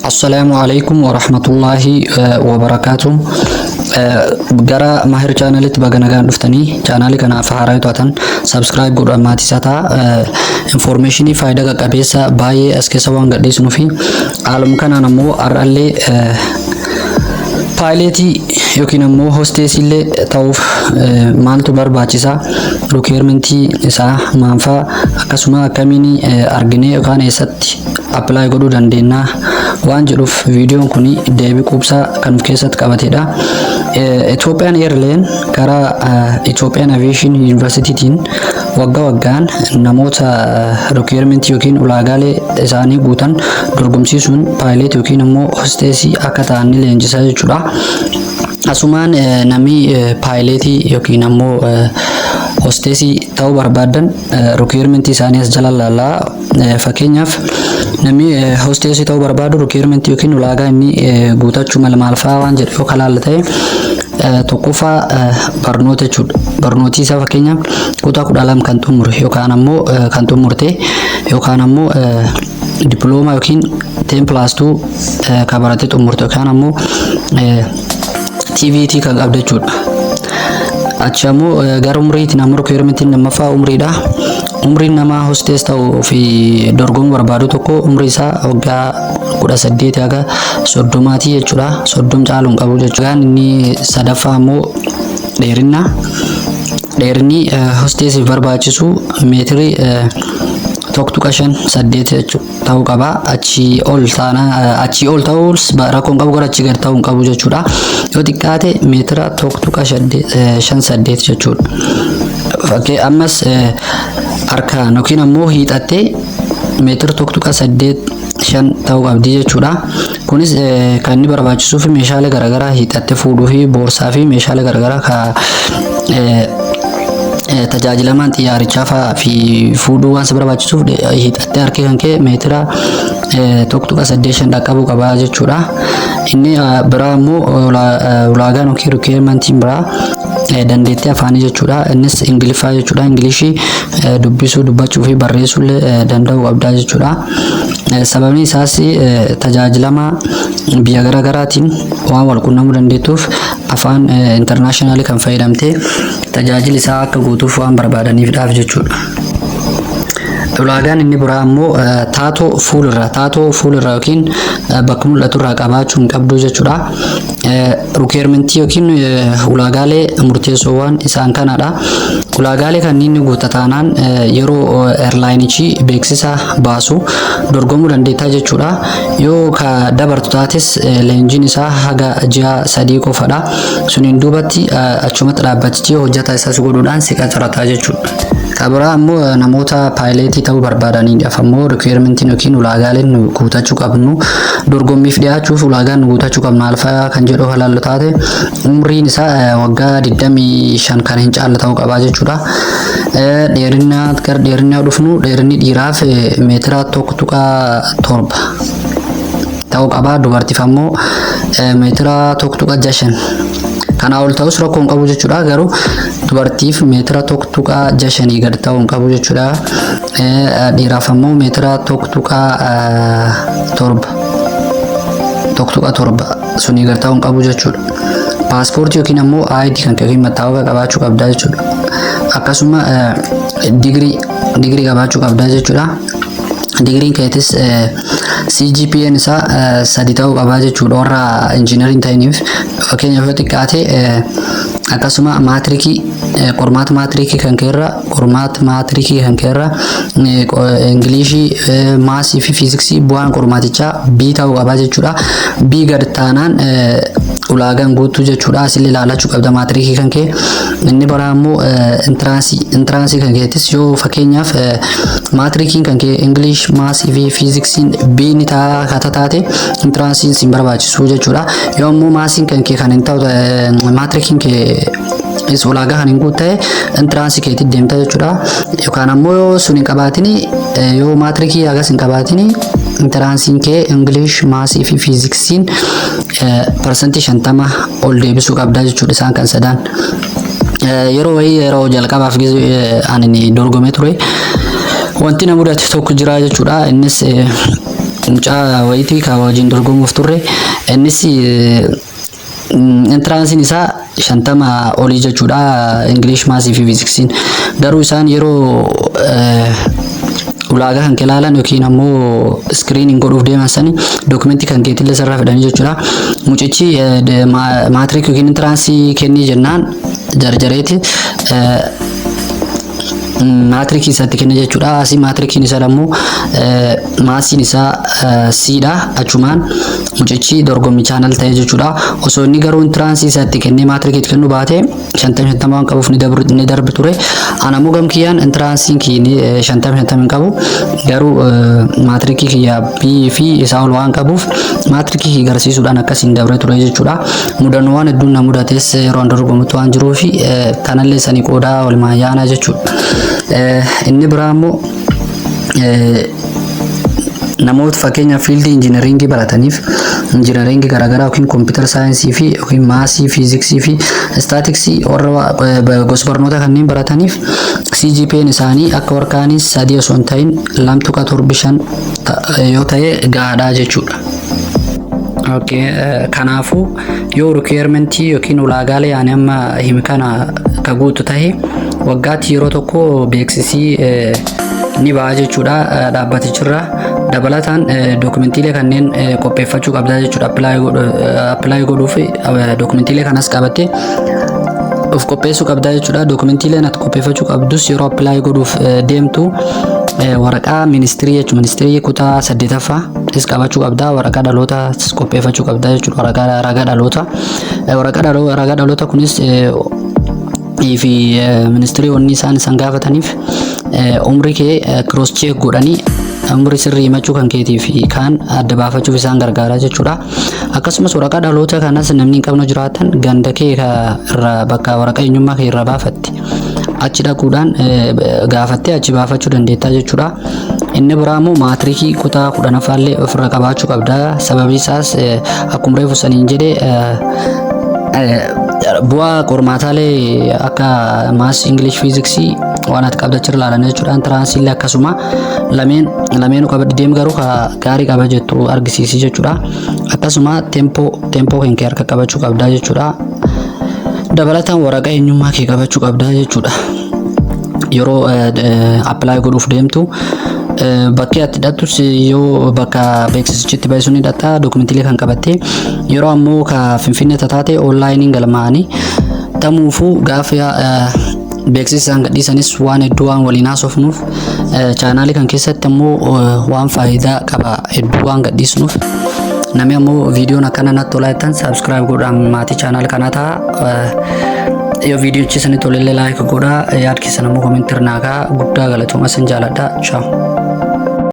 Assalaamu alaikum warahmatullaahi wabarakaatu. Gara Maahir chaanalitti baga nagaan dhuftanii, chaanaalii kanaaf haaraa yoo taatan subscribe godhaan maatii isaa ta'a. Infoormeeshinii faayidaa qaqqabeessa baay'ee as keessa waan gadhiisnuu fi haaluma kanaan ammoo har'allee paayileetii yookiin ammoo hosteesiillee ta'uuf maaltu barbaachisaa, requirement isaa maanfaa, akkasuma akkamiin arginee yookaan eessatti apply godhuu dandeenya waan jedhuuf viidiyoon kun deebii quubsaa kan of keessatti qabatedha. Ethiopian Airline karaa Ethiopian Aviation Universitytiin waggaa waggaan namoota requirement yookiin ulaagaalee isaanii guutan dorgomsiisuun paayileet yookiin ammoo hosteesii akka ta'an ni leenjisa jechuudha. Asumaan namni paayileetii yookiin ammoo hosteesii ta'uu barbaadan requirement isaanii as jala ilaalaa. Fakkeenyaaf, namni hosteesii ta'uu barbaadu requirement yookiin ulaagaa inni guutachuu mala maal fa'aa waan jedhu yoo kalaalla ta'e, tokkoffaa barnoota jechuudha. Barnooti isaa fakkeenyaaf kutaa 12 kan xumure yookaan ammoo kan xumurte yookaan ammoo diploomaa yookiin 10+2 kan baratee xumurte yookaan ammoo TVET kan qabdu jechuudha. Achi ammoo gara umriitiin ammoo requirementiin lammaffaa umriidha. Umriin nama hostess ta'uu fi dorgomuu barbaadu tokko umrii isaa waggaa 18 haga 30maatii jechuudha. 30 caaluu hin qabu jechuudha. Inni sadaffaa ammoo dheerinna. Dheerinni hosteesiif barbaachisu meetirii 1.58 jechuudha ta'uu qaba. Achii ol taana, achii ol ta'uus rakkoon qabu, gara achii gad ta'uu hin qabu jechuudha. Yoo xiqqaate meetira 1.58 jechuudha. Fakkii ammas harkaan yookiin ammoo hiixattee meetira 1.85 ta'uu qabdi jechuudha. Kunis kan inni barbaachisuuf meeshaalee garaagaraa hiixattee fuudhuu fi boorsaa fi meeshaalee garaagaraa ka tajaajilamaan xiyyaarichaa fa'aa fi fuudhuu waan si barbaachisuuf, hiixattee harki kan kee meetira 1.85 dhaqqabuu qaba jechuudha. Inni biraa immoo ulaagaan yookiin requirementiin biraa dandeettii afaanii jechuudha. Innis Ingiliffaa jechuudha. Ingilishii dubbisuu, dubbachuu fi barreessuu illee danda'uu qabdaa jechuudha. Sababni isaas tajaajilama biyya garaagaraatiin waan wal qunnamuu dandeettuuf, afaan international kan fayyadamtee tajaajilli isaa akka guutuuf waan barbaadaniifidhaaf jechuudha. Ulaagaan inni biraa immoo tattoo fuulirraa yookiin bakka mul'atu irraa qabaachuu hin qabdu jechuudha. Requirementii yookiin ulaagaalee murteessoowwan isaan kanadha. Ulaagaalee kanneen guuta taanaan yeroo airlineichi beeksisa baasu dorgomuu dandeettaa jechuudha. Yoo ka dabartu taates leenjiin isaa haga ji'a 3 qofadha. Suniin duubatti achumatti dhaabbatichi hojjetaa isaas godhuudhaan si qacarata jechuudha. Ka biraa immoo namoota paayileetii ta'uu barbaadaniidhaaf ammoo requirementiin yookiin ulaagaaleen nu guutachuu qabnu, dorgommiif dhiyaachuuf ulaagaan nu guutachuu qabnu maal fa'aa kan jedhu halaallu taate, umriin isaa waggaa 25 kan hin caalle ta'uu qabaa jechuudha. Dheerina, gara dheerinaa dhufnu, dheerinni dhiiraaf meetira 1.7 ta'uu qabaa, dubartiif ammoo meetira 1.65. Kanaa ol ta'us rakkoo hin qabu jechuudha. Garuu dubartiif meetira 1.65 gad ta'uu hin qabu jechuudha. Dhiiraaf ammoo meetira 1.7, 1.7 sunii gad ta'uu hin qabu jechuudha. Paaspoortii yookiin ammoo ID kan yookiin mattaawaqaa qabaachuu qabdaa jechuudha. Akkasuma digirii qabaachuu qabdaa jechuudha. Digiriin keetis CGPA'n isaa 3 ta'uu qabaa jechuudha warra injiinariin ta'iniif fakkeenyaaf yoo xiqqaate. Akkasuma maatirikii, qormaata maatirikii kan keerra, qormaata maatirikii kan keerra Ingilishii, maasii fi fiiziksii bu'aan qormaatichaa B ta'uu qabaa jechuudha. B gad taanaan ulaagaan guutuu jechuudha. Asillee ilaalachuu qabda maatirikii kan kee. Inni biraa immoo entrance kan keetis yoo fakkeenyaaf maatirikiin kan kee English, maasii fi fiiziksiin B ni ta'a kata taate, entranceiin sin barbaachisu jechuudha. Yoo ammoo maasiin kan kee kan hin ta'u, maatirikiin kee is ulaagaa kan hin guutte, entrance keetti deemta jechuudha. Yookaan ammoo yoo sun hin qabaatini, yoo maatirikii hagas hin qabaatini, entranceiin kee English, maasii fi fiiziksiin 50% ol deebisuu qabda jechuudha isaan kan sadaan. Yeroo wayii, yeroo jalqabaaf ani dorgomee ture, wanti na mudate tokko jira jechuudha. Innis Mucaa wayitii ka wajjin dorgomuuf turre, innis entranceiin isaa 50 olii jechuudha, English, mathsii fi fiiziksiin. Garuu isaan yeroo ulaagaa kan ilaalan yookiin ammoo screening godhuuf deeman sani dookumentii kan keetillee sirraa fedhanii jechuudha. Mucichi matric yookiin entrance kennii jennaan jarjareeti maatirikii isaatti kenne jechuudha. Asii maatrikiin isaa immoo mathsiin isaa C'dha. Achumaan mucichi dorgommii channel ta'e jechuudha. Osoo inni garuu entrance isaatti kennee maatrikiitti kennu baate, 50 50 waan qabuuf ni darbi ture. Ana ammoo gamkiyyaan entranceiin kiyya 50 50 hin qabu. Garuu maatirikii kiyya B fi isaa ol waan qabuuf maatirikii kiyya agarsiisuudhaan akkasiin dabre ture jechuudha. Mudannoowwan hedduun na mudates yeroo an dorgomutti waan jiruuf kanallee sanii qoodaa walumaan yaanaa jechuudha. Inni biraa immoo namoota fakkeenyaaf fieldii injiinaringii barataniif, injiinaringii garaagaraa yookiin computer science fi yookiin mathsii, fiiziksii fi statisticsii, warra gosa barnoota kanneen barataniif CGPA'n isaanii akka warqaanis 3 osoo hin ta'in 2.75 yoo ta'e gahaadha jechuudha. Okay, kanaafuu yoo requirementii yookiin ulaagaalee ani amma hime kana ka guutu tahe, waggaatti yeroo tokko beeksisii ni ba'a jechuudha dhaabbaticharraa. Dabalataan dookumentiilee kanneen qopheeffachuu qabdaa jechuudha. Apply godhuuf dookumentiilee kanas qabattee of qopheessuu qabdaa jechuudha. Dookumentiileen ati qopheeffachuu qabdus yeroo apply godhuuf deemtu waraqaa ministirii jechuudha. Ministirii kutaa saddeetaffaa is qabachuu qabdaa. Waraqaa dhalootaa qopheeffachuu qabdaa jechuudha. Waraqaa ragaa dhaloota. Waraqaa ragaa dhaloota kunis fi ministirii wanni isaan isaan gaafataniif umrii kee cross check godhanii umrii sirrii himachuu kan keetii fi kaan adda baafachuuf isaan gargaara jechuudha. Akkasumas waraqaa dhaloota kanas namni hin qabne jiraatan, ganda kee irraa bakka waraqaa eenyummaa kee irraa baafatte achi dhaquudhaan gaafattee achi baafachuu dandeettaa jechuudha. Inni biraa immoo maatirikii kutaa 10ffaallee ofirra qabaachuu qabda. Sababi isaas akkuma reefu saniin jedhe, bu'aa qormaataalee akka maths, English, fiiziksii waan ati qabda achirra ilaalan jechuudha. Entranceiillee akkasuma lameen lameenuu qaba deem, garuu gaarii qaba jettu argisiisi jechuudha. Akkasuma tempoo kan kee harka qabachuu qabdaa jechuudha. Dabalataan waraqaa eenyummaa kee qabachuu qabdaa jechuudha. Yeroo apply godhuuf deemtu bakki ati hidhattus yoo bakka beeksisichitti baay'isuun hidhatta dookumentiilee kan qabattee, yeroo ammoo ka Finfinnee tataate onlineiin galmaa'anii tamuufuu gaafa beeksisa isaan gadhiisanis waan hedduu waan waliin haasofnuuf, channelii kan keessatti ammoo waan faayidaa qaba hedduu waan gadhiisnuuf, namni ammoo viidiyoon akkana natti tolaa jettan subscribe godhaan maatii channel kanaa ta'a. Yoo viidiyochi isinitti tolellee like godhaa, yaad keessan ammoo commentii irraa guddaa galatooma, isin jaaladha. Ciao.